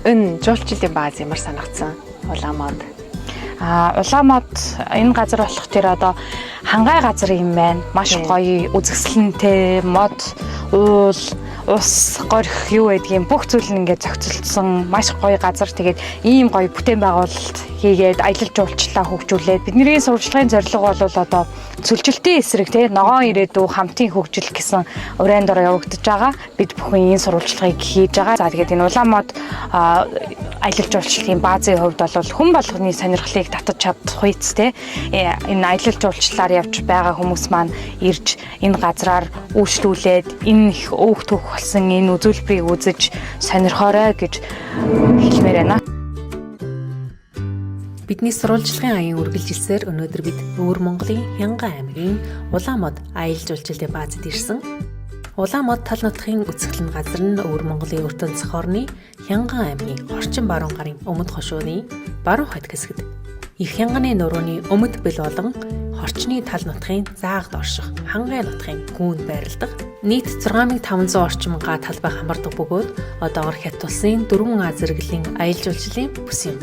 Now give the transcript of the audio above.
Энэ жуулчлалын бааз ямар санагдсан? Улаан мод. Улаан мод энэ газар болох тэр одоо хангай газар юм байна. Маш гоё үзэсгэлэнтэй мод, уул, ус, горих юу гэдгийг бүх зүйл нь ингээд зохицолдсон маш гоё газар. Тэгээд ийм гоё бүтээн байгуулалт хийгээд аялал жуулчлалаа хөгжүүлээд бидний сурвалжлагын зорилго бол одоо цөлжилтийн эсрэг те ногоон ирээдүй хамтын хөгжил гэсэн урайн дор явагдаж байгаа. Бид бүхэн энэ сурвалжлагыг хийж байгаа. За тэгээд энэ Улаан мод аялал жуулчлалын баазын хувьд бол хүн болгоны сонирхлыг татаж чадах үйц те энэ аялал жуулчлалаар явж байгаа хүмүүс маань ирж энэ газраар үйлчлүүлээд энэ их өөх төх болсон энэ үзүүлбэрийг үзэж сонирхоорой гэж хэлмээр байна. Бидний сурвалжлагын аян үргэлжилсээр өнөөдөр бид Өвөр Монголын Хянган аймгийн Улаан мод аялал жуулчлалын баазад ирсэн. Улаан мод тал нутгийн үзэсгэлэн газар нь Өвөр Монголын ертөнц хорны Хянган аймгийн Хорчин баруун гарын өмнөд хошууны баруун хойд хэсэгт их Хянганы нурууны өмнөд бэл болон Хорчны тал нутгийн заагд орших Хангай нутгийн гүүнд байрладаг. Нийт 6500 орчим га талбай хамардаг бөгөөд одоогор Хятад улсын 4 А зэрэглэлийн аялал жуулчлалын бүс юм.